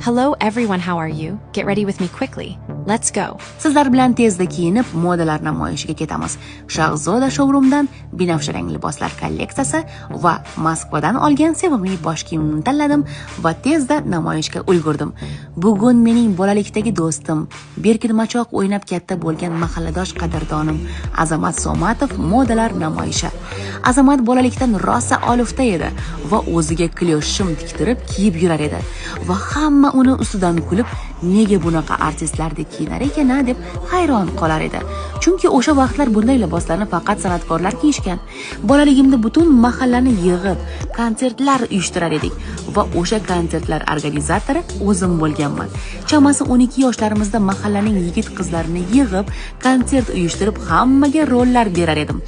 Hello everyone, how are you? Get ready with me quickly. Let's go. Sizlar bilan tezda kiyinib, modalar namoyishiga ketamiz. Shahzoda showroomdan binafsha rang liboslar kolleksiyasi va Moskvadan olgan sevimli bosh kiyimimni tanladim va tezda namoyishga ulgurdim. Bugun mening bolalikdagi do'stim, berkinmachoq o'ynab katta bo'lgan mahalladosh qadrdonim Azamat Somatov modalar namoyishi. Azamat bolalikdan rosa olifta edi va o'ziga klyosh shim tiktirib kiyib yurar edi va hamma uni ustidan kulib, nega bunaqa artistlardek kiyinar ekan a deb hayron qolar edi. Chunki o'sha vaqtlar bunday liboslarni faqat san'atkorlar kiyishgan. Bolaligimda butun mahallani yig'ib, konsertlar uyushtirar edik va o'sha konsertlar organizatori o'zim bo'lganman. Chamasi 12 yoshlarimizda mahallaning yigit qizlarini yig'ib, konsert uyushtirib, hammaga rollar berar edim.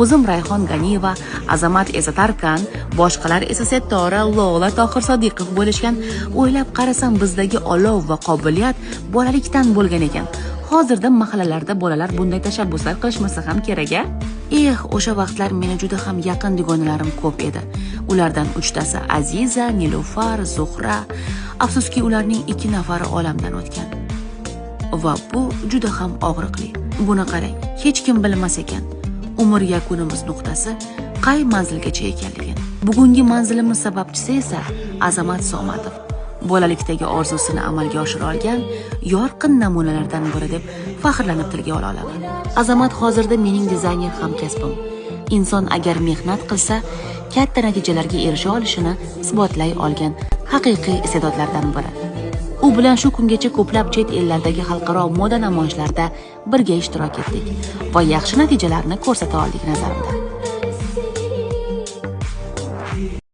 O'zim Rayhon Ganiyeva, Azamat esa Tarkan, boshqalar esa Settora, Lola, Tohir Sodiqov bo'lishgan. O'ylab qarasam, bizdagi olov va qobiliyat bolalikdan bo'lgan ekan. Hozirda mahallalarda bolalar bunday tashabbuslar qilishmasa ham kerak a? Eh, o'sha vaqtlar meni juda ham yaqin dugonalarim ko'p edi. Ulardan uchtasi Aziza, Nilufar, Zuhra. Afsuski, ularning 2 nafari olamdan o'tgan. Va bu juda ham og'riqli. Buni qarang, hech kim bilmas ekan. Umr yakunimiz nuqtasi qay manzilgacha ekanligini. Bugungi manzilimiz sababchisi esa Azamat Somatov. Bolalikdagi orzusini amalga oshira olgan yorqin namunalardan biri deb faxrlanib tilga ola olaman. Azamat hozirda mening dizayner hamkasbim. Inson agar mehnat qilsa, katta natijalarga erisha olishini isbotlay olgan haqiqiy iste'dodlardan biri. U bilan shu kungacha ko'plab chet ellardagi xalqaro moda namoyishlarida birga ishtirok etdik va yaxshi natijalarni ko'rsata oldik nazarimda.